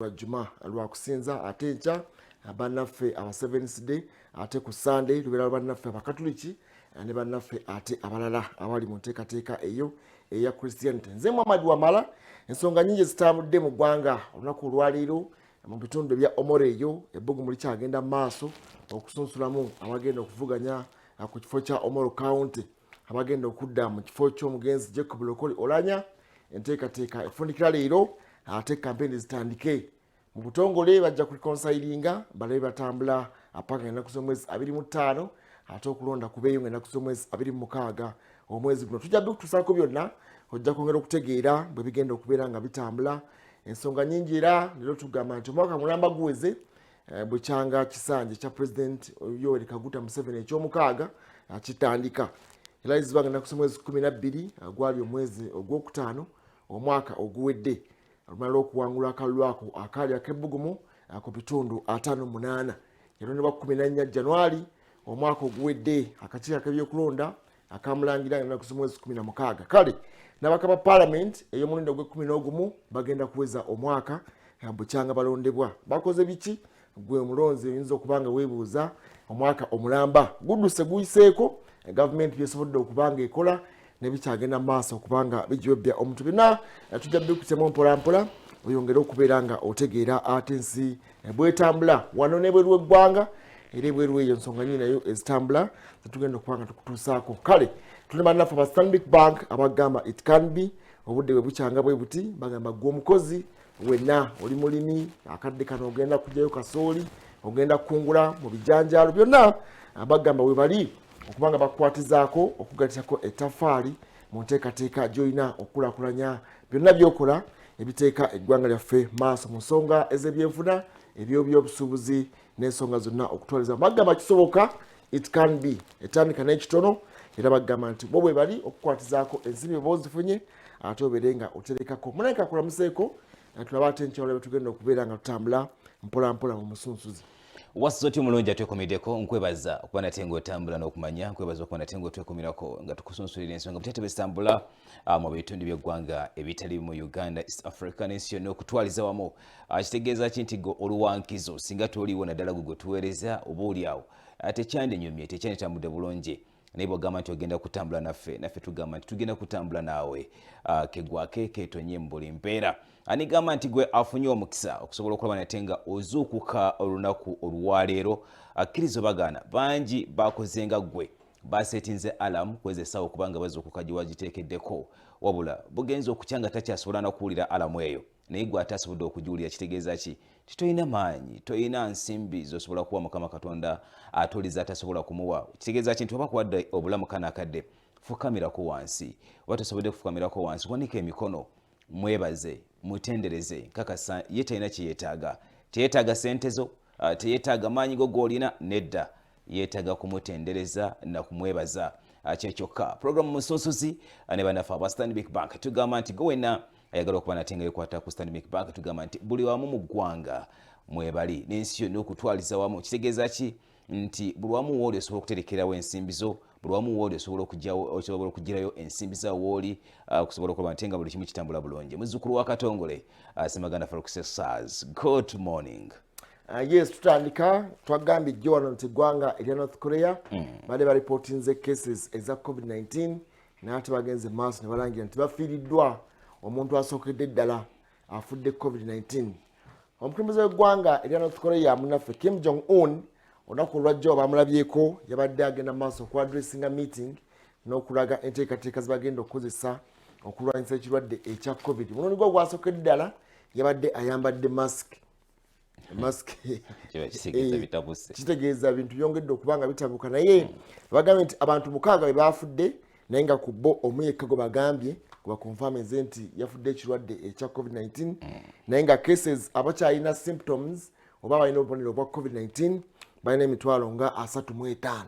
Lwa Juma lwakusinza, ate enkya bannaffe aba Seventh Day, ate ku Sunday lubeera bannaffe Abakatuliki ne bannaffe ate abalala abali mu nteekateeka eyo eya Christianity. Nze Muhammad Wamala. Ensonga nyingi ezitambudde mu ggwanga olunaku olwaleero. Mu bitundu ebya Omoro eyo, ebbugumu likyagenda mu maaso okusunsulamu abagenda okuvuganya ku kifo kya Omoro County, abagenda okudda mu kifo ky'omugenzi Jacob Lokoli Olanya. Enteekateeka efundikira leero, ate kampeyini zitandike mu butongole. Bajja kureconcilinga balabe batambula paka ennaku z'omwezi 25, ate okulonda kubeeyo nga ennaku z'omwezi 26 omwezi guno. Tujja bikutuusaako byonna, ojja kwongera okutegeera bwe bigenda okubeera nga bitambula. Ensonga nyingi, era leero tugamba nti omwaka mulamba guweze bukyanga kisanja kya President Yoweri Kaguta Museveni ekyomukaaga kitandika, era zibanga ennaku z'omwezi 12, gwali omwezi ogwokutaano omwaka oguwedde, olumala lw'okuwangula akalulu ako akaali ak'ebbugumu ku bitundu 58. Yalondebwa 14 Januari omwaka oguwedde. Akakiiko ak'ebyokulonda akamulangira nga ennaku z'omwezi 16. Kale n'abaka ba Parliament ey'omulundi ogw'e-11 bagenda kuweza omwaka bukyanga balondebwa. Bakoze biki? Gwe omulonzi oyinza okuba nga weebuuza, omwaka omulamba gudduse guyiseeko, gavumenti byesobodde okuba nga ekola nebikyagenda mu maaso okuba nga bijobbya omuntu, byonna tujja bikutemu mpolampola oyongere okubeera nga otegeera ate ensi bwetambula wano nebweru w'eggwanga. Era ebweru eyo ensonga nyingi nayo ezitambula zetugenda okuba nga tukutuusaako. Kale tuli bannaffe aba Stanbic Bank abagamba "It can be". Obudde bwe bukyanga bwe buti, bagamba gwe omukozi wenna oli mulimi, akadde kano ogenda kugyayo kasooli, ogenda kukungula mu bijanjaalo byonna, bagamba we bali okuba nga bakukwatizaako okugattako ettafaali mu nteekateeka gy'olina okukulaakulanya byonna byokola ebiteeka eggwanga lyaffe maaso mu nsonga ez'ebyenfuna, ebyobyobusuubuzi n'ensonga zonna okutwaliza. Bagamba kisoboka, it can be. Etandika n'ekitono, era bagamba nti bo bwe bali okukwatizaako ensimbi oba ozifunye, ate obeere nga oterekako. Munange kakulamuseeko, tulaba ate enkyalo betugenda okubeera nga tutambula mpolampola mu musunsuzi. Wasuze otya omulungi atwekomeddeko? Nkwebaza okuba nate nga otambula n'okumanya, nkwebaza okuba nate nga otwekomerako nga tukusunsulira ensonga butya tebezitambula mu bitundu by'eggwanga ebitali mu Uganda, East Africa n'ensi yonna okutwaliza wamu. Kitegeeza ki nti gwe oluwankizo singa toliiwo, naddala gwe gwe tuweereza, oba oli awo tekyandinyumye, tekyanditambudde bulungi. Naye bwogamba nti ogenda kutambula naffe, naffe tugamba nti tugenda kutambula naawe kegwake ketonye mu buli mbeera. Anigamba nti gwe afunye omukisa okusobola okulaba nate nga ozuukuka olunaku olwaleero, akkiriza obagaana, bangi bakoze nga ggwe, basetinze alarm kweza essaawa okubanga bazuukuka gye wagiteekeddeko, wabula bugenza okukya nga takyasobola nakuwulira alarm eyo. Naye gwe ate asobodde okugiwulira, kitegeeza ki? Ti tolina maanyi, tolina nsimbi zosobola kuwa Mukama Katonda atoliza atasobola kumuwa. Kitegeeza ki? Nti oba kuwadde obulamu kana akadde, fukamirako wansi, oba tosobodde kufukamirako wansi, wanika emikono, mwebaze, mutendereze. Nkakasa ye talina kyeyeetaaga, teyeetaaga sente zo, teyeetaaga maanyi go g'olina, nedda, yeetaaga kumutendereza na kumwebaza kyekyokka. Programu Musunsuzi ne bannaffe aba Stanbic Bank. Tugamba nti gwe wenna ayagala okuba nate nga yekwata ku Stanbic Bank, tugamba nti buli wamu mu ggwanga mwebali n'ensi yonna okutwaliza wamu. Kitegeeza ki? Nti buli wamu wooli osobola okuterekerawo ensimbi zo, buli wamu wooli osobola okugirayo ensimbi za wooli okusobola okuba nti nga buli kimu kitambula bulungi. Muzzukulu wa Katongole Semaganda Faruk Sars, good morning. Yes, tutandika. Twagambye jjo wano nti eggwanga erya North Korea badde bareportinze cases eza COVID-19, naye ate bagenze maaso ne balangira nti bafiiriddwa omuntu asookedde ddala afudde COVID-19. Omukulembeze w'eggwanga erya North Korea, munaffe Kim Jong Un, olunaku olwajjo bamulabyeko, yabadde agenda maaso okuaddressinga meeting n'okulaga enteekateeka zebagenda okukozesa okulwanyisa ekirwadde ekya COVID. Mulundi gwe ogwasookedde ddala yabadde ayambadde mask. Mask kitegeeza bintu byongedde okuba nga bitabuka. Naye bagambye nti abantu 6 be bafudde, naye nga ku bo omu yekka gwe bagambye gwebakonfamize nti yafudde ekirwadde ekya COVID-19, naye nga cases abakyalina symptoms oba balina obubonero obwa COVID-19 balina emitwalo nga 35.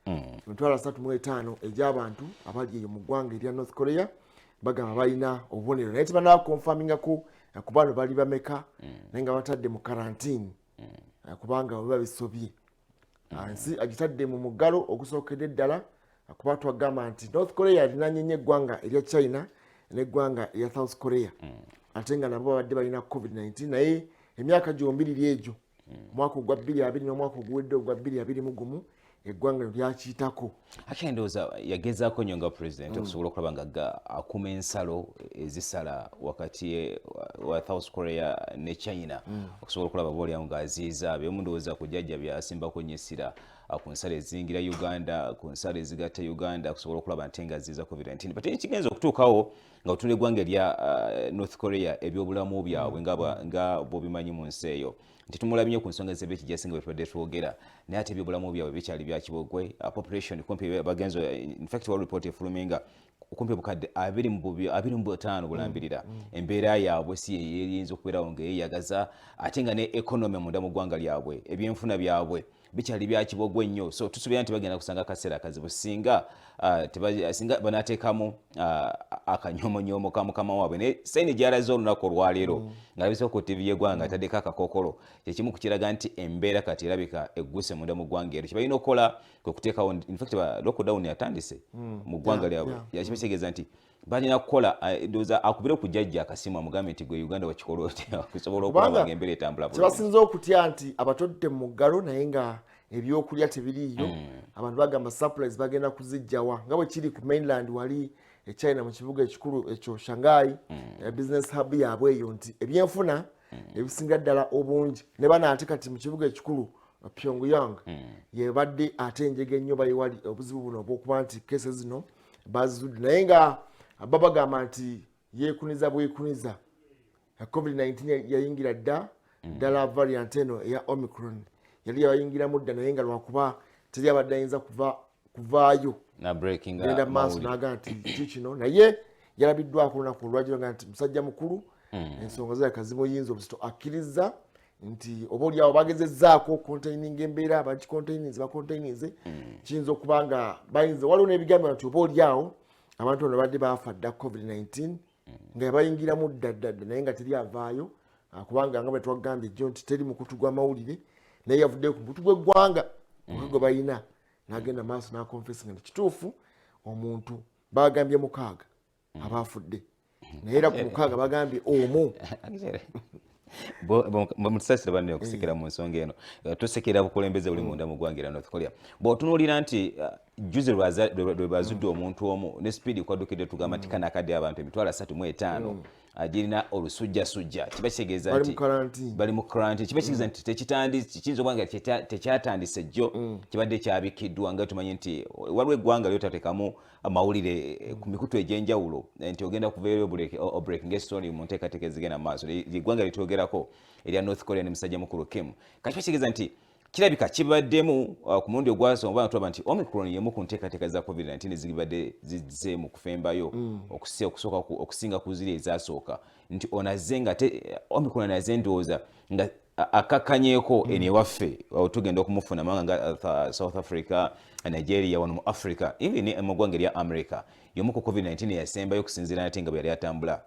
35,000 egy'abantu abali eyo mu ggwanga erya North Korea bagamba balina obubonero, naye tebanakonfamingaku ku bano bali bameka, naye nga batadde mu karantini kubanga bwe bisobye nsi agitadde mu muggalo ogusookedde ddala, kuba twagamba nti North Korea erinanye nnyo eggwanga erya China n'eggwanga erya South Korea, ate nga nabo babadde balina COVID-19, naye Emyaka gyombiriri egyo, omwaka ogwa 2020 n'omwaka oguwedde ogwa 2021, eggwanga lyo lyakiyitako. Actually, ndowooza yagezaako nnyo nga president okusobola okulaba nga akuma ensalo ezisala wakati wa South Korea ne China, okusobola okulaba oba oliawo ng'aziiza byemu. Ndowooza ku jjajja byasimbako nnyo essira ku nsalo eziyingira Uganda, ku nsalo ezigatta Uganda, okusobola okulaba nti nga aziiza COVID-19. But ekigenza okutuukawo nga otunda eggwanga erya North Korea, ebyobulamu byabwe nga bw'obimanyi mu nsi eyo nti tumulabye ku nsonga z'ebyekijasi nga bwe tubadde twogera, naye ate ebyobulamu byabwe bikyali bya kibogwe. Population kumpi bagenzo, in fact wa report efuluminga kumpi obukadde 25 bulambirira. Embeera yaabwe si yeyinza okubeerawo nga yeeyagaza, ate nga ne economy munda mu ggwanga lyabwe, ebyenfuna byabwe bikyali bya kibogwe nnyo. So tusuubira nti bagenda kusanga akaseera akazibu singa singa banateekamu akanyomonyoomo ka mukama waabwe. Naye sign gyalaze olunaku olwaleero ng'alabise ku TV y'eggwanga nga ataddeko akakookolo, kyekimu ku kiraga nti embeera kati erabika egguse munda mu ggwanga eryo. Kyebalina okukola kwe kuteekawo, in fact lockdown yatandise mu ggwanga lyabwe. Yakiba kitegeeza nti balina kukola, ndowooza akubire ku jjajja akasimu amugambe nti, "Gwe Uganda wakikola otya okusobola okulaba nga embeera etambula bulungi?" Kyebasinza okutya nti abatodde mu muggalo, naye nga ebyokulya tebiriiyo. Abantu bagamba supplies bagenda kuzijjawa, nga bwe kiri ku mainland wali e China, mu kibuga ekikulu ekyo Shanghai, business hub yaabwe eyo, nti ebyenfuna ebisinga ddala obungi ne bana. Ate kati mu kibuga ekikulu Pyongyang yebadde ate enjega ennyo, bayiwali obuzibu buno obwokuba nti kese zino bazizudde, naye nga babagamba nti yeekuniza bwekuniza. COVID-19 yayingira dda ddala, variant eno eya Omicron yali yabayingiramu dda, naye nga lwakuba teri abadde ayinza kuvaayo na breaking genda maaso naga nti ki kino. Naye yalabiddwako olunaku olwagiro nga nti musajja mukulu, ensonga zirabika zimuyinza obuzito. Akkiriza nti oba oliawo bagezezzaako containing embeera, bagicontaininze, bacontaininze. Kiyinza okuba nga bayinza, waliwo n'ebigambibwa nti oba oliawo abantu bano badde baafa dda COVID-19 nga yabayingiramu dda dda dda, naye nga teri avaayo. Kubanga nga bwe twagambye jjo nti teri mukutu gw'amawulire, naye yavuddeyo ku mukutu gw'eggwanga oka gwe balina n'agenda maaso n'aconfessinga nti kituufu, omuntu bagambye 6 abaafudde, naye era ku 6 bagambye omu. Mutusasire banne okusekera mu nsonga eno. Tusekera bukulembeze buli munda mu ggwanga erya North Korea. Bw'otunuulira nti juzi lwe bazudde omuntu omu ne speed kwaddukidde, tugamba nti kana akadde abantu 350,000 girina olusujjasujja, kiba kitegeeza Bali nti mu quarantine. Bali mu quarantine. Kiba kitegeeza nti kiyinza okuba nga tekyatandise jjo, kibadde kyabikiddwa. Nga tumanyi nti waliwo eggwanga lyotateekamu amawulire ku mikutu egy'enjawulo, nti ogenda kuvaeyo obreaking story mu nteekateeka ezigenda mu maaso. Eggwanga lyetwogerako erya North Korea ne musajja mukulu Kim. Kati kiba kitegeeza nti kirabika kibaddemu ku mulundi ogwasooka, oba tulaba nti Omicron yemu ku nteekateeka za COVID-19 ezibadde zizze mu kufembayo okusooka okusinga ku ziri ezasooka, nti ono azze nga Omicron azze, ndowooza nga akakkanyeeko eno ewaffe. Tugenda okumufuna mawanga nga South Africa, Nigeria, wano mu Africa, even ne mu ggwanga erya America. Yomu ku COVID-19 eyasembayo okusinziira nate nga bwe yali atambula.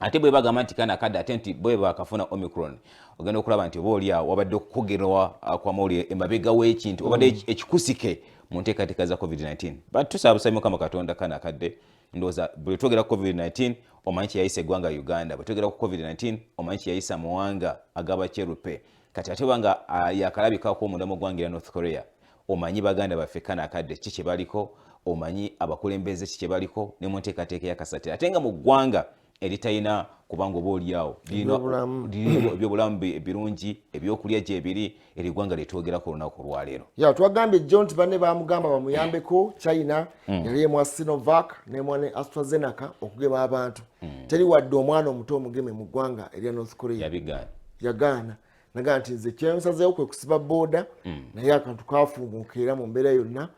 Ate bwe bagamba nti kana akadde, ate nti bwe bakafuna Omicron, ogenda okulaba nti oba oli awo wabadde okukogerwa kwamawulire emabega w'ekintu obadde ekikusike mu nteekateeka za COVID-19. But tusaba busabi Mukama Katonda kana akadde. Ndowooza bwe twogera ku COVID-19 omanyi kyeyayisa eggwanga Uganda, bwe twogera ku COVID-19 omanyi kyeyayisa amawanga ag'abakyerupe. Kati ate obanga yakalabikako munda mu ggwanga erya North Korea, omanyi baganda baffe kana akadde ki kye baliko, omanyi abakulembeze ki kye baliko ne mu nteekateeka eyakasatira, ate nga mu ggwanga eritalina kubanga oba oliawo Ebyobulamu. Lirina ebyobulamu birungi, ebyokulya gyebiri. Eryo eggwanga lyetwogerako olunaku olwaleero. Ya, twagambye jjo nti banne bamugamba bamuyambeko. China yali emwa Sinovac nemwa ne AstraZeneca okugema abantu. Teri wadde omwana omuto omugeme mu ggwanga erya North Korea. Yabigaana. Yagaana, nagaa nti nze kyensazeewo kwe kusiba booda, naye akantu kafuumuuka era mu mbeera yonna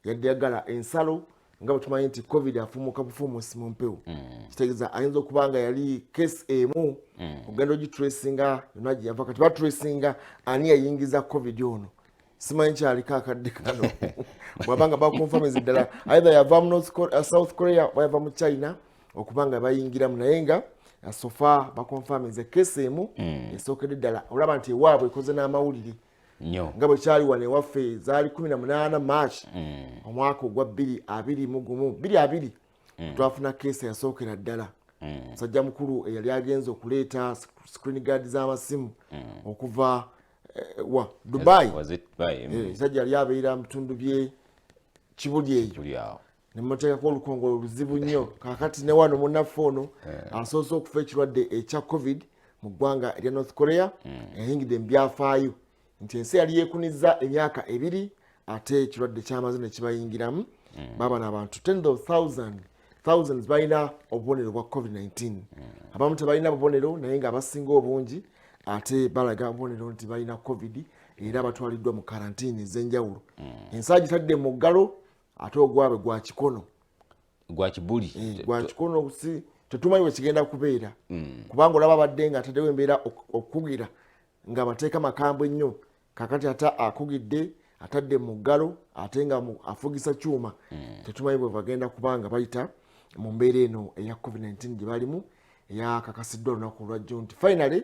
yadde yagala ensalo. Nga bwe tumanyi nti COVID afuumuuka bufuumuusi mu mpewo, kitegeeza ayinza okuba nga yali case emu, ogenda ogitracinga yonna gye yava. Kati batracinga ani yayingiza COVID ono. Simanyi kyaliko akadde kano, bwabanga baconfirmize ddala either yava mu South Korea oba yava mu China okuba nga bayingiramu, naye nga so far baconfirmize case emu esookedde ddala. Olaba nti ewaabwe ekoze n'amawulire nnyo, nga bwe kyali wano ewaffe zaali 18 March omwaka ogwa 2021, 2020, twafuna case yasookera ddala. Musajja mukulu eyali agenze okuleeta screen guard z'amasimu okuva wa Dubai. Was it Dubai? Musajja yali abeera mu bitundu bye Kibuli eyo. Kibuli awo. Nemuteekako olukongolo luzibu nnyo. Kaakati ne wano munnaffe ono asoose okufa ekirwadde ekya COVID mu ggwanga erya North Korea, eyingidde mu byafaayo nti ensi yali yeekunizza emyaka 2, ate ekirwadde kyamaze ne kibayingiramu. Baabano abantu tens of thousands balina obubonero bwa COVID-19. Abamu tebalina bubonero, naye nga abasinga obungi ate balaga obubonero nti balina COVID, era batwaliddwa mu karantini ez'enjawulo. Ensi agitadde mu ggalo, ate ogwabwe gwa kikono. Gwa kibuli. Gwa kikono, si tetumanyi bwe kigenda kubeera, kubanga olaba abadde nga ataddewo embeera okukugira nga amateeka makambwe nnyo. Kakati ate akugidde, atadde mu ggalo, ate nga afugisa kyuma. Tetumanyi bwe bagenda kubanga bayita mu mbeera eno eya COVID-19 gye balimu, eyakakasiddwa olunaku olwajjo nti finally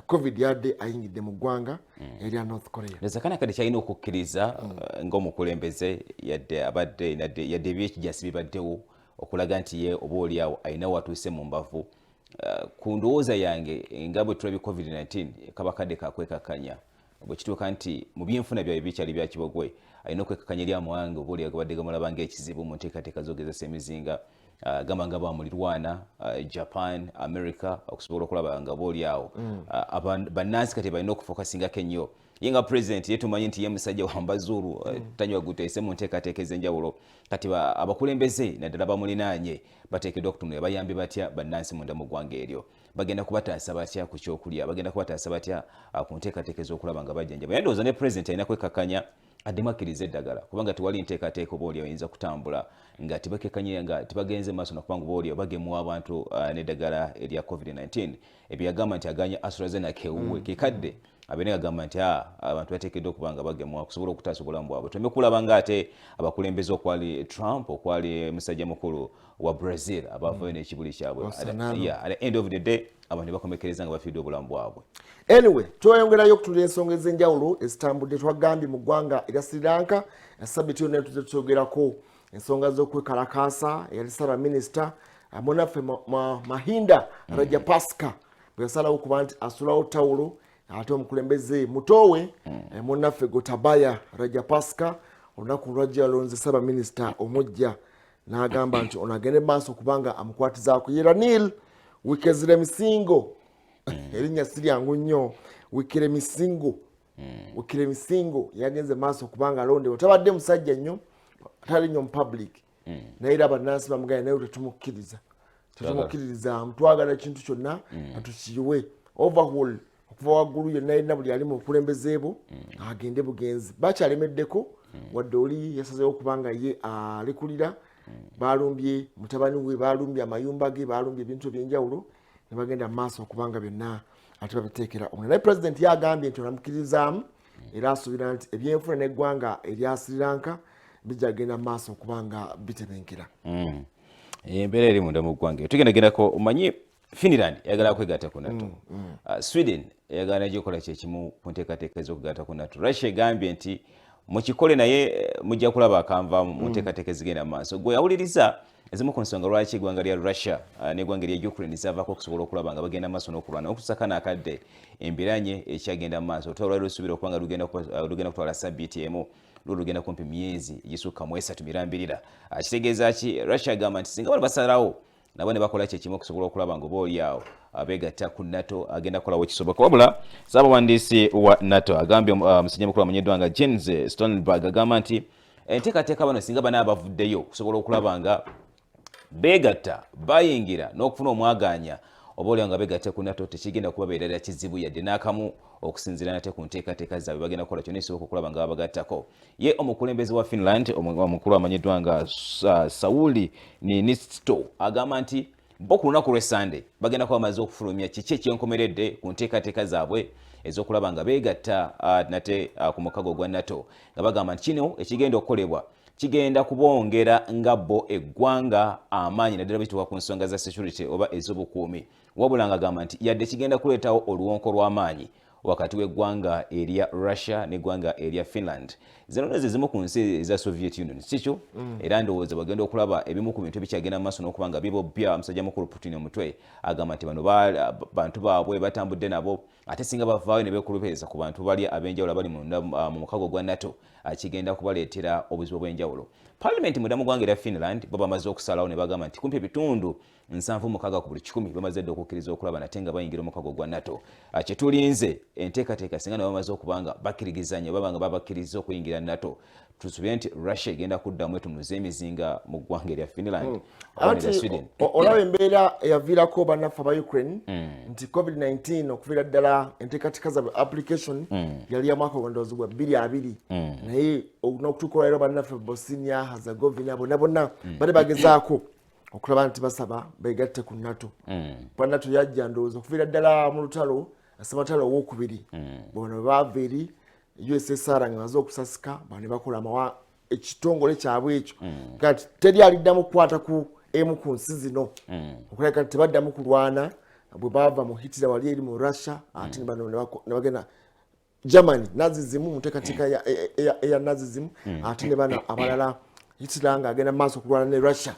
COVID yadde ayingidde mu ggwanga erya North Korea. Ndowooza kati kyalina okukkiriza ng'omukulembeze, yadde abadde yadde ebyekijasi bibaddewo, okulaga nti ye oba oli awo alina watuuse mu mbavu. Ku ndowooza yange, nga bwe tulabye COVID-19, kaba kadde kakwekakkanya. Bwe kituuka nti mu byenfuna byabwe bikyali bya kibogwe, alina okwekakkanya eri amawanga oba oli agabadde gamulaba ng'ekizibu mu nteekateeka z'ogezesa emizinga, gamba nga bamulirwana Japan, America, okusobola okulaba nga oba oli awo bannansi kati balina okufokasingako ennyo. Ye nga president, ye tumanyi nti ye musajja wambazuulu, tanywa guteese mu nteekateeka ez'enjawulo. Kati abakulembeze naddala bamulinaanye bateekeddwa okutunula bayambe batya bannansi munda mu ggwanga eryo, bagenda kubataasa batya ku kyokulya, bagenda kubataasa batya ku nteekateeka ez'okulaba nga bajjanjaba. Naye ndowooza ne president alina kwekakkanya, addemu akkiriza eddagala, kubanga tewali nteekateeka oba oli oyinza kutambula nga tebakekanye, nga tebagenze maaso nakubanga oba oli bagemwa abantu n'eddagala erya COVID-19. Ebyo yagamba nti aganya AstraZeneca ewuwe kekadde abeere ngagamba nti abantu bateekeddwa okuba nga bagemwa okusobola okutaasa obulamu bwabwe. Tuleme kulaba nga ate abakulembeze okwali Trump, okwali musajja mukulu wa Brazil, abavayo n'ekibuli kyabwe. Bolsonaro. Yeah, at the end of the day abantu ne bakomekereza nga bafiiddwa obulamu bwabwe. Anyway, tweyongerayo okutula ensonga ez'enjawulo ezitambudde. Twagambye mu ggwanga erya Sri Lanka, sabiti yonna tuze twogerako ensonga z'okwekalakaasa. Eyali ssaabaminisita munaffe Mahinda Rajapaksa bwe yasalawo okuba nti asulawo tawulo, ate omukulembeze mutoowe munnaffe Gotabaya Rajapaksa olunaku olwajja yalonze ssaabaminisita omujja, n'agamba nti ono agende maaso kubanga amukwatizaako ye Ranil Wickremesinghe. Erinnya si lyangu nnyo, Wickremesinghe. Wickremesinghe yagenze maaso kubanga alondebwa. Tabadde musajja nnyo, tali nnyo mu public, naye era bannansi bamugambye naye tetumukkiriza, tetumukkiririzaamu, twagala ekintu kyonna atukiyiwe overhaul okuva waggulu yonna yenna, buli ali mu bukulembeze bwo agende bugenzi. Bakyalemeddeko, wadde oli yasazeewo okubanga ye alekulira. Balumbye mutabani we, balumbye amayumba ge, balumbye ebintu ebyenjawulo, ne bagenda mu maaso okubanga byonna ate babiteekera omulala. Naye pulezidenti yagambye nti onamukkiririzaamu, era asuubira nti ebyenfuna n'eggwanga erya Sri Lanka bijja kugenda mu maaso okubanga bitebenkera. Embeera eri munda mu ggwanga tugendagendako. Omanyi Finland eyagala kwegatta ku NATO, Sweden eyagala nagyokola kyekimu ku nteekateeka ez'okugatta ku NATO. Russia egambye nti mukikole, naye mujja kulaba akanvaamu mu nteekateeka ezigenda mu maaso. Gwe awuliriza, ezimu ku nsonga lwaki eggwanga lya Russia n'eggwanga erya Ukraine zaavaako okusobola okulaba nga bagenda maaso n'okulwana okutusaka n'akadde, embiranye ekyagenda mu maaso, olutalo lwali lusuubira okuba nga lugenda kutwala sabbiiti emu, lwo lugenda kumpi myezi egisukka mu 3 mirambirira. Kitegeeza ki? Russia agamba nti singa bano basalawo nabo ne bakola kyekimu okusobola okulaba nga oba oli awo abeegatta ku NATO, agenda kukolawo ekisoboka. Wabula saabawandiisi wa NATO agambye, musajja mukulu amanyiddwa nga Jens Stoltenberg, agamba nti enteekateeka bano singa banaaba bavuddeyo okusobola okulaba nga beegatta, bayingira n'okufuna omwaganya oba oliawo nga beegatta ku NATO, tekigenda kubabeerera kizibu yadde n'akamu. Okusinziira nate ku nteekateeka zaabwe, bagenda kukola kyonna ekisoboka okulaba nga babagattako. Ye omukulembeze wa Finland omukulu amanyiddwa nga Sauli Niinisto agamba nti bo ku lunaku lw'Essande bagenda kuba bamaze okufulumya kiki ekyenkomeredde ku nteekateeka zaabwe ez'okulaba nga beegatta nate ku mukago gwa NATO, nga bagamba nti kino ekigenda okukolebwa kigenda kubongera nga bo eggwanga amaanyi, naddala bwe kituuka ku nsonga za security oba ez'obukuumi. Wabula nga agamba nti yadde kigenda kuleetawo oluwonko lw'amaanyi. wakati w'eggwanga erya Russia n'eggwanga erya Finland. Zino nazo zimu ku nsi eza Soviet Union, sikyo? Era ndowooza bagenda okulaba ebimu ku bintu ebikyagenda mu maaso n'okuba nga bibobbya musajja mukulu Putin omutwe. Agamba nti bano bantu baabwe batambudde nabo, ate singa bavaayo ne beekulupeeza ku bantu bali ab'enjawulo abali mu mukago gwa NATO, kigenda kubaleetera obuzibu obw'enjawulo. Parliament munda mu ggwanga erya Finland bo bamaze okusalawo ne bagamba nti kumpi ebitundu 76 ku buli 100 bamaze dda okukkiriza okulaba nate nga bayingira omukago gwa NATO. Kyetulinze enteekateeka singa ne bamaze okuba nga bakkiriziganya oba nga babakkiriza okuyingira NATO, tusubire nti Russia egenda kuddamu etunuze emizinga mu ggwanga erya Finland oba nerya Sweden. Olaba embeera eyaviirako bannaffe aba Ukraine nti COVID-19 okuviira ddala enteekateeka zaabwe, application yali ya mwaka gwandowooza gwa 2020, naye n'okutuuka olwaliro bannaffe Bosnia Herzegovina bonna bonna bali bagezaako okulaba nti basaba begatte ku NATO. Kuba NATO yajja ndowooza okuviira ddala mu lutalo ssematalo owokubiri, bono bwe baava eri USSR nga baze okusasika, bano ne bakola amawa ekitongole kyabwe ekyo. Kati teri aliddamu kukwata ku emu ku nsi zino okulabika nti tebaddamu kulwana. Bwe baava mu Hitler wali eri mu Russia, ate ne bano ne bagenda Germany, Nazism, mu nteekateeka eya Nazism, ate ne bano abalala Hitler ng'agenda mu maaso okulwana ne Russia,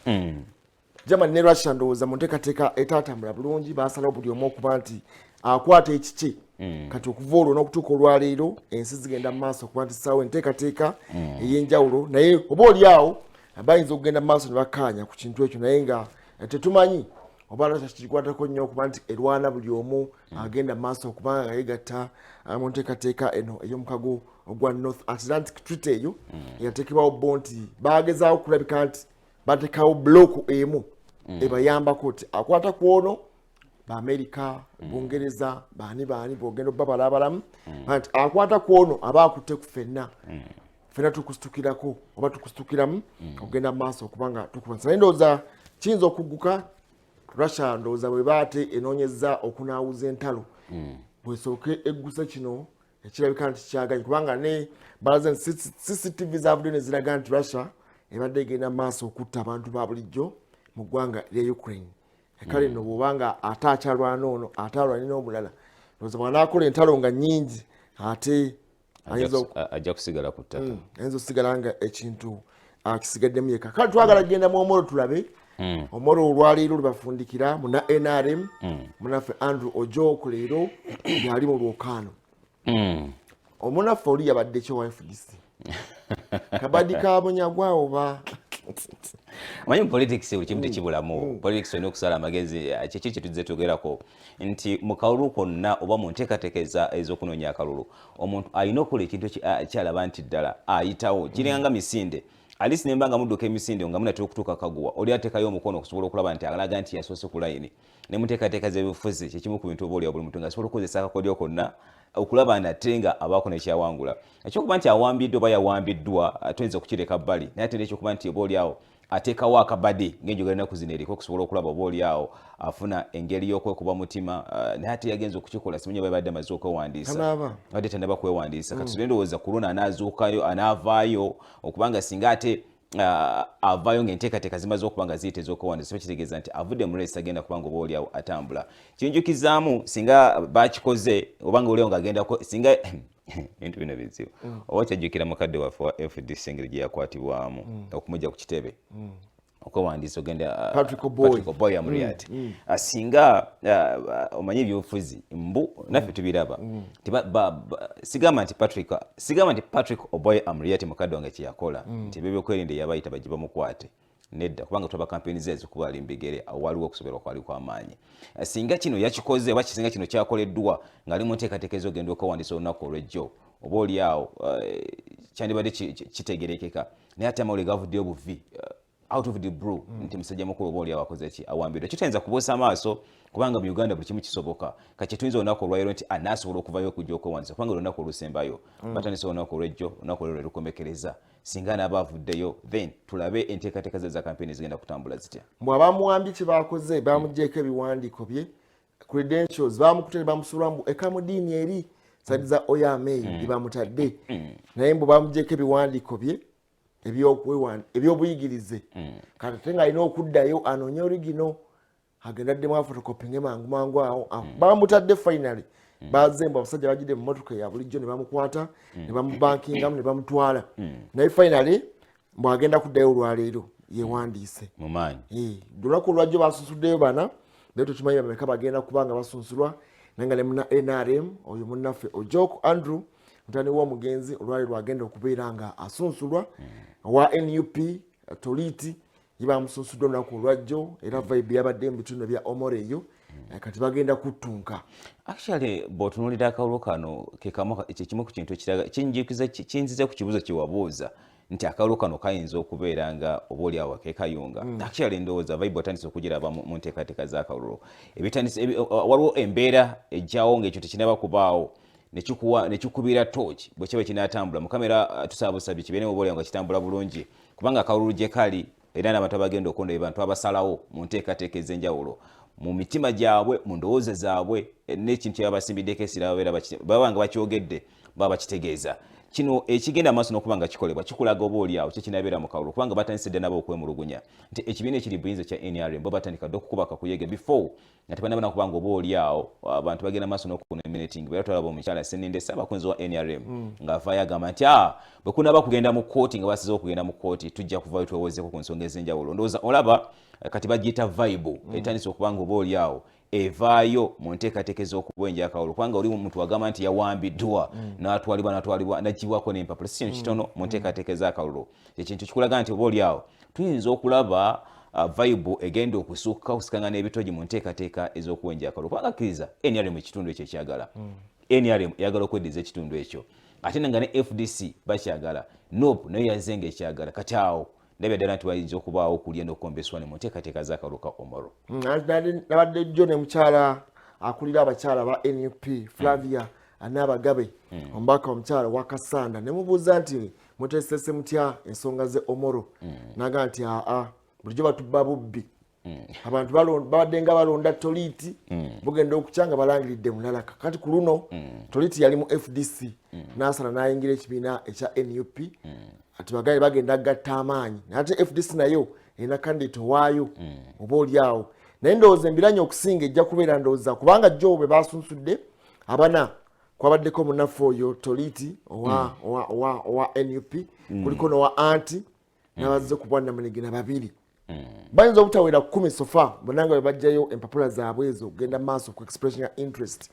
Germany ne Russia. Ndowooza mu nteekateeka etaatambula bulungi, basalawo buli omu okuba nti akwata ekiki. Kati okuva olwo n'okutuuka olwaleero, ensi zigenda mu maaso okuba nti ssaawo enteekateeka ey'enjawulo, naye oba oli awo bayinza okugenda mu maaso ne bakkaanya ku kintu ekyo, naye nga tetumanyi oba Russia kigikwatako nnyo okuba nti erwana buli omu agenda mu maaso okuba nga yegatta mu nteekateeka eno ey'omukago ogwa North Atlantic Treaty eyo eyateekebwawo bo nti bagezaako okulabika nti bateekawo block emu ebayambako ti akwata ku ono, Baamerika, Bungereza, baani baani bwogenda obabalabalamu nti akwata ku ono aba akutte ku ffenna, ffenna tukusitukirako oba tukusitukiramu okugenda mu maaso okuba nga tukulwanyisa. Naye ndowooza kiyinza okugguka. Russia ndowooza bwe baate enoonyeza okunaawuza entalo, bwesooke egguse kino ekirabika nti kyaganye, kubanga ne balaze nti CCTV zavudde ne ziraga nti Russia ebadde egenda mu maaso okutta abantu ba bulijjo mu ggwanga lya Ukraine. Kale nno bw'obanga ate akyalwana ono, ate alwane n'omulala, ndowooza bw'anaakola entalo nga nnyingi, ate ajja kusigala ku ttaka. Ayinza okusigala nga ekintu akisigaddemu yekka. Kale twagala kugenda mu Omoro, tulabe Omoro olwaleero lwebafundikira muna NRM munaffe Andrew Ojok leero yali mu lwokaano. Omunaffe oli yabadde ki owa FDC, kabadi ka Munyagwa oba? Manyi mu politics buli kimu tekibulamu. Politics olina okusala amagezi. Kiki kyetuzze twogerako nti mu kalulu konna oba mu nteekateeka ez'okunoonya akalulu, omuntu alina okukola ekintu kyalaba nti ddala ayitawo. Kiringa nga misinde alisi nemba nga mudduka emisinde nga munatera okutuuka kaguwa, oli ateekayo omukono okusobola okulaba nti alaga nti yasoose ku layini. Ne mu nteekateeka z'ebyobufuzi kyekimu ku bintu oba oliawo buli muntu ng'asobola okukozesa akakodyo konna okulaba nate nga abaako nekyawangula. Ekyokuba nti awambiddwa oba yawambiddwa tuyinza okukireka bbali, naye ate nekyokuba nti oba oliawo ateekawo akabadi ng'enjogera ennaku zino eriko okusobola okulaba oba oliawo afuna engeri y'okwekuba mutima, naye ate yagenza okukikola simanyi oba yabadde amaze okwewandiisa, abadde tannaba kwewandiisa. Kati tule ndowooza ku luno anaazuukayo, anaavaayo, okubanga singa ate avaayo ng'enteekateeka zimaze okuba nga ziyita ez'okwewandiisa, kitegeeza nti avudde mu race, agenda kubanga oba oliawo atambula. Kinjukizaamu singa bakikoze oba nga oliawo ng'agenda singa ebintu bino bizibu. Oba kyajjukira mukadde waffe wa FDC engeri gye yakwatibwamu okumujja ku kitebe okwewandiisa ogenda Patrick Oboi. Patrick Oboi Amuriat. Singa omanyi ebyobufuzi mbu naffe tubiraba. Sigamba nti Patrick, sigamba nti Patrick Oboi Amuriat mukadde wange kyeyakola nti ebyokwerinda yabayita bajje bamukwate, nedda, kubanga tulaba kampeni ze ezikuba ali mbigere, awo waliwo okusoberwa kwali kwamaanyi. Singa kino yakikoze oba singa kino kyakoleddwa ng'ali mu nteekateeka ez'ogenda okwewandiisa olunaku olw'ejjo, oba oli awo kyandibadde kitegerekeka. Naye ate amawulire gavuddeyo buvi out of the blue nti musajja mukulu oba oli awo akoze ki, awambiddwa. Kitayinza kubuusa amaaso kubanga mu Uganda buli kimu kisoboka. Kati tuyinza olunaku olwaleero nti anaasobola okuvayo okujja okwewandiisa, kubanga olunaku olusembayo batandise olunaku olw'ejjo, olunaku olwero lwelukomekereza. Singa anaaba avuddeyo, then tulabe enteekateeka ze za kampeni zigenda kutambula zitya. Mbwe abamuwambye kye bakoze, bamugyeko ebiwandiiko bye, credentials, bamukutte ne bamusuula mbu ekamudiini eri side za Oyam eyo gye bamutadde, naye mbu bamugyeko ebiwandiiko bye ebyobuyigirize. Kati ate ng'alina okuddayo anoonye original, agenda addemu aphotocopyinge mangu mangu awo. Bamutadde finally. Bazze mbu abasajja bagidde mu motoka ya bulijjo ne bamukwata ne bamubankingamu ne bamutwala, naye finally mbu agenda kuddayo olwaleero yewandiise. Mu maanyi. Olunaku olwajjo basunsuddeyo bana, naye tetumanyi bameka bagenda kuba nga basunsulwa. Naye nga ne muna NRM oyo munnaffe Ojok Andrew, mutani w'omugenzi, olwaleero agenda okubeera nga asunsulwa. Owa NUP Toliti ye bamusunsuddwa olunaku olwajjo, era vibe yabadde mu bitundu bya Omoro eyo. Kati bagenda kuttunka. Actually, bw'otunuulira akalulu kano, kyekimu ku kintu ekiraga kinjikiza, kinziza ku kibuuzo kyewabuuza nti akalulu kano kayinza okubeera nga oba oli awo akekayunga. Actually, ndowooza vibe otandise okugiraba mu nteekateeka z'akalulu. Waliwo embeera ejjawo ng'ekyo tekinaba kubaawo, nekikubira torch bwe kiba kinaatambula mu kamera. Tusaba busabi kibeere oba oliawo nga kitambula bulungi, kubanga akalulu gye kali era n'abantu abagenda okulonda be bantu abasalawo mu nteekateeka ez'enjawulo mu mitima gyabwe, mu ndowooza zaabwe, n'ekintu kyebabasimbiddeko essira babeera baba nga bakyogedde, baba bakitegeeza. Kino ekigenda maaso n'okuba nga kikolebwa kikulaga oba oli awo kyekinabeera mu kalulu, kubanga batandise dda nabo okwemulugunya nti ekibiina ekiri buyinza kya NRM bo batandika dda okukuba kakuyege before nga tebanabana, kubanga oba oli awo abantu bagenda maaso n'okunominating. Era twalaba omukyala Seninde, Ssaabakunzi wa NRM, ng'avaayo agamba nti bwe kunaba kugenda mu kkooti, nga basize okugenda mu kkooti, tujja kuvaayo twewozeko ku nsonga ez'enjawulo. Ndowooza olaba kati bagiyita vibe etandise okuba nga oba oli awo evaayo mu nteekateeka ez'okuwenja akalulu, kubanga oli muntu agamba nti yawambiddwa n'atwalibwa n'aggyibwako n'empapula, si kintu kitono mu nteekateeka ez'akalulu. Ekintu kikulaga nti oba oli awo tuyinza okulaba vibe egenda okusukka okusikanga n'ebitogi mu nteekateeka ez'okuwenja akalulu, kubanga kkiriza NRM ekitundu ekyo ekyagala, NRM eyagala okweddiza ekitundu ekyo, ate nga ne FDC bakyagala, NUP nayo yazze nga ekyagala. Kati awo ndabya ddala nti wayinza okubaawo okulya n'okukomba eswani mu nteekateeka z'akalulu ka Omoro. Nabadde jjo ne mukyala akulira abakyala ba NUP, Flavia Naabagabe, omubaka omukyala wa Kasanda, ne mubuuza nti muteesese mutya ensonga ze Omoro? Naga nti aa, bulijjo batubba bubbi. Abantu babadde nga balonda Toliti, bugenda okukya nga balangiridde mulala. Kati ku luno Toliti yali mu FDC, nasala n'ayingira ekibiina ekya NUP, ati bagaye bagenda gatta amaanyi, naye ate FDC nayo erina candidate owaayo oba oli awo. Naye ndowooza embiranye okusinga ejja kubeera, ndowooza kubanga jjo bwe basunsudde abana, kwabaddeko munnaffe oyo Toliti owa NUP, kuliko nowa anti n'abazze ku bwannamunigina babiri. Bayinza obutawera 10 so far bonna nga bwe bajjayo empapula zaabwe ezo okugenda mu maaso ku expression ya interest.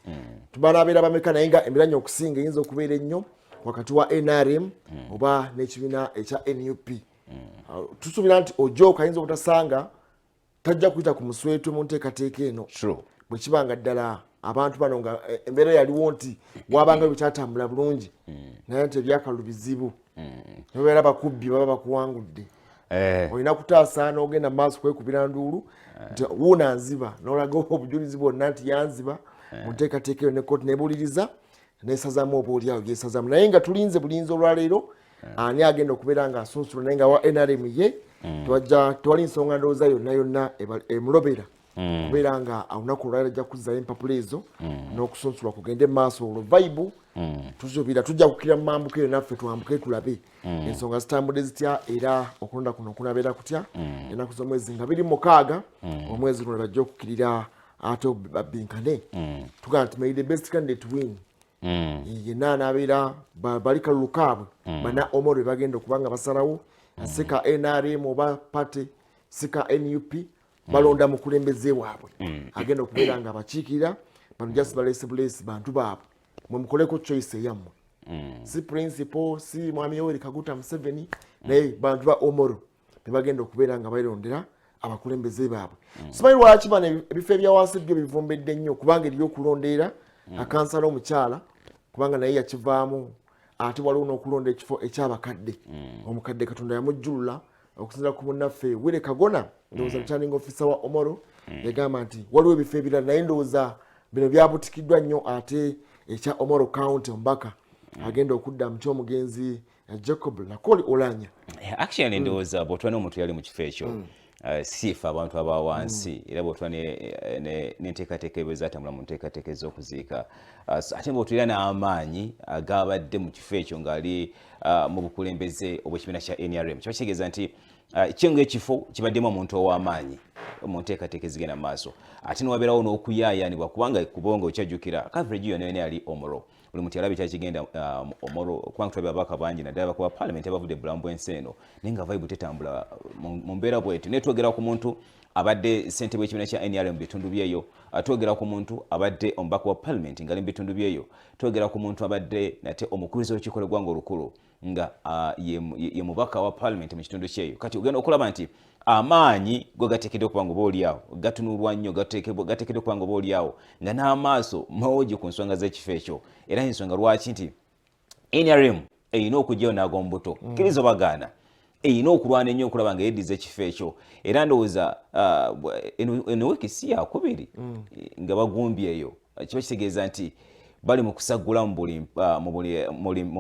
Tubalabeera bameka, naye nga emiranyo okusinga eyinza okubeera ennyo wakati wa NRM oba n'ekibiina ekya NUP. Tusuubira nti Ojok ayinza obutasanga, tajja kuyita ku muswetwe mu nteekateeka eno. Bwe kiba nga ddala abantu bano nga embeera yaliwo nti wabanga bwekyatambula bulungi, naye nti ebyakalulu bizibu, nebabeera bakubbi baba bakuwangudde, olina kutaasa n'ogenda mu maaso kwekubira nduulu nti wuuna nziba, n'olaga obujulizi bwonna nti yanziba mu nteekateeka eyo, ne kooti nebuuliriza nesazamu oba oliawo gyesazamu. Naye nga tulinze bulinzi olwaleero ani agenda okubeera nga asunsula, naye nga wa NRM ye tewali nsonga ndowooza yonna yonna emulobera kubeera nga olunaku olwaleero ajja kuzzayo empapula ezo n'okusunsulwa kugende mu maaso. Olwo vibe tusuubira tujja kukkira mu mambuka eyo, naffe twambuke tulabe ensonga zitambudde zitya, era okulonda kuno kunabeera kutya ennaku z'omwezi nga 26 omwezi guno bajja okukkirira ate babbinkane. Tugamba nti may the best candidate win. Yenna anaabeera bali kalulu kaabwe bana Omoro be bagenda okuba nga basalawo, si ka NRM oba party, si ka NUP, balonda mukulembeze waabwe agenda okubeera nga abakiikirira. Bano just baleese buleesi bantu baabwe, mwe mukoleko choice eyammwe, si principal, si mwami Yoweri Kaguta Museveni, naye bantu ba Omoro bebagenda okubeera nga balondera abakulembeze baabwe. Simanyi lwaki bano ebifo ebya wansi byo bivumbedde nnyo, kubanga eriyo okulondeera akansala omukyala, kubanga naye yakivaamu, ate waliwo n'okulonda ekifo ekyabakadde. Omukadde Katonda yamujjulula okusinzira ku munnaffe Wire Kagona, ndowooza returning officer wa Omoro, yagamba nti waliwo ebifo ebirala, naye ndowooza bino byabutikiddwa nnyo. Ate ekya Omoro County, omubaka agenda okudda mu kyomugenzi Jacob Lakoli Olanya. Actually, ndowooza bw'otula n'omuntu yali mu kifo ekyo, siifa abantu aba wansi, era bw'otula n'enteekateeka ebyo ezatambula mu nteekateeka ez'okuziika, ate bw'otulira n'amaanyi agabadde mu kifo ekyo ng'ali mu bukulembeze obw'ekibiina kya NRM, kiba kitegeeza nti Kyo ng'ekifo kibaddemu omuntu ow'amaanyi mu nteekateeka ezigenda mu maaso, ate newabeerawo n'okuyaayaanibwa, kubanga kubonga okyajjukira coverage yonna yonna yali Omoro. Buli muntu yalaba ekyakigenda Omoro, kubanga tulabye ababaka bangi naddala bakuba parliament abavudde bulamu bw'ensi eno, naye nga vibe tetambula mu mbeera bwetyo. Naye twogera ku muntu abadde ssentebe w'ekibiina kya NRM mu bitundu byeyo, twogera ku muntu abadde omubaka wa parliament ng'ali mu bitundu byeyo, twogera ku muntu abadde nate omukubiriza w'olukiiko lw'eggwanga olukulu nga ye mubaka wa parliament mu kitundu kyeyo. Kati ogenda okulaba nti amaanyi go gateekeddwa okuba nga oba oliawo gatunulwa nnyo, gateekeddwa okuba nga oba oliawo nga n'amaaso mawogi ku nsonga z'ekifo ekyo. Era ensonga lwaki nti NRM erina okugyayo n'ag'omubuto, kkiriza obagaana, erina okulwana ennyo okulaba nga yeddiza ekifo ekyo. Era ndowooza eno wiiki si yakubiri nga bagumbye eyo, kiba kitegeeza nti bali mu kusaggula mu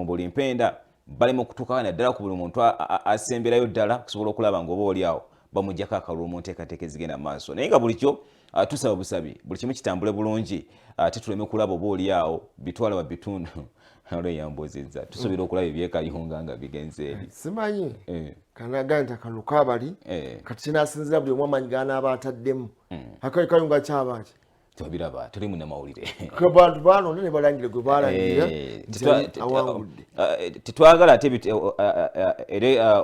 buli mpenda, bali mu kutuuka naddala ku buli muntu asemberayo ddala kusobola okulaba nga oba oli awo bamugjako akalulu mu nteekateeka ezigenda mu maaso. Naye nga bulijjo tusaba busabi buli kimu kitambule bulungi, ate tuleme kulaba oba oli awo bitwala bitundu olweyambuuzizza. Tusuubira okulaba ebyekayunga nga bigenze eri. Simanyi. Kanaga nti akalulu kabali kati kinasinzira buli omu amaanyi ganaaba ataddemu. Akayunga kyabaki? Tobiraba, tuli munnamawulire. Bantu balonda ne balangira gwe balangira nti awangudde. Tetwagala ate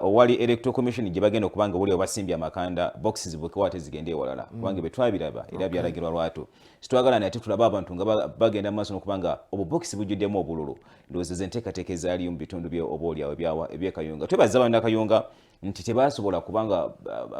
owali Electoral Commission gye bagenda okuba nga buli basimbye amakanda, boxes bukewo ate zigende ewalala, kubanga bwe twabiraba era byalagirwa lwatu. Sitwagala naye tulaba abantu nga bagenda mu maaso n'okuba nga obubokisi bujjuddemu obululu. Ndowooza ze enteekateeka ezaaliyo mu bitundu bye oba oliawo ebyekayunga. Twebaza bannakayunga nti tebasobola kubanga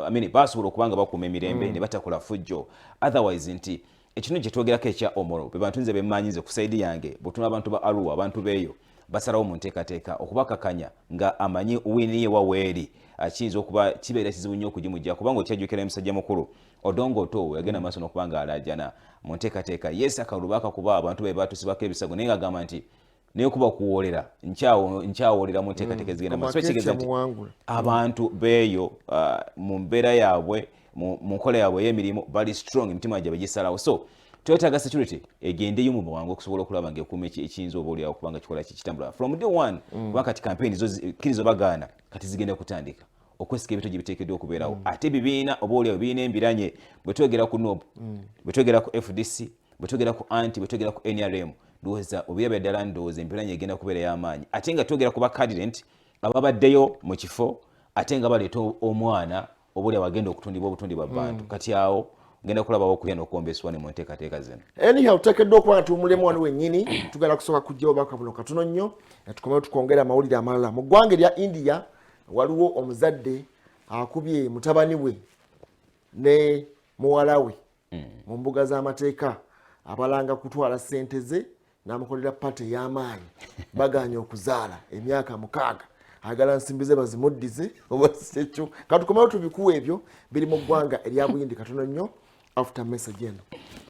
I mean, basobola okuba nga bakuuma emirembe ne batakola fujjo. Otherwise nti ekintu kye twogerako ekya Omoro, be bantu nze bemmanyi, nze ku side yange bwetuna abantu ba Arua, abantu beeyo basalawo mu nteekateeka okubakakanya nga amanyi win ye waweeri, kiyinza okuba kibeera kizibu nnyo okugimujja, kubanga okyajjukira musajja mukulu Odongo Otto yagenda maaso n'okuba nga alaajana mu nteekateeka. Yes, akalulu bakakuba, abantu be batusibako ebisago, naye ng'agamba nti naye kuba kuwoolera nkyawolera mu nteekateeka ezigenda maaso. Kitegeeza nti Muwangula. abantu beeyo mu mbeera yaabwe, mu nkola yaabwe ey'emirimu, bali strong, emitima gyabwe gisalawo. So twetaaga security egendeyo mu bwangu okusobola okulaba nga ekuuma ekiyinza oba oliawo kubanga kikola kitambula from day one, kuba kati campaign zo kkiriza bagaana kati zigenda kutandika okwesika ebintu gye biteekeddwa okubeerawo. Ate ebibiina oba oliawo birina embiranye. Bwe twogera ku NUP, bwe twogera ku FDC, bwe twogera ku anti, bwe twogera ku NRM, ndowooza obirabya ddala, ndowooza embiranye egenda kubeera y'amaanyi. Ate nga twogera ku bacandidate ababaddeyo mu kifo, ate nga baleeta omwana oba oli awagenda okutundibwa obutundibwa bantu, kati awo ngenda kulabawo okulya n'okuwomba essuwaani mu nteekateeka zino. Anyhow, tuteekeddwa okuba nga tuwumulemu wano wennyini. Tugenda kusooka kujja obubaka buno katono nnyo, tukomewo tukwongere amawulire amalala. Mu ggwanga erya India waliwo omuzadde akubye mutabani we ne muwala we mu mbuga z'amateeka, abalanga kutwala ssente ze n'amukolera party ey'amaanyi. Baganye okuzaala emyaka 6, agala nsimbi ze bazimuddize oba sekyo. Katukomewo tubikuwa ebyo biri mu ggwanga erya Buyindi katono nnyo after message eno.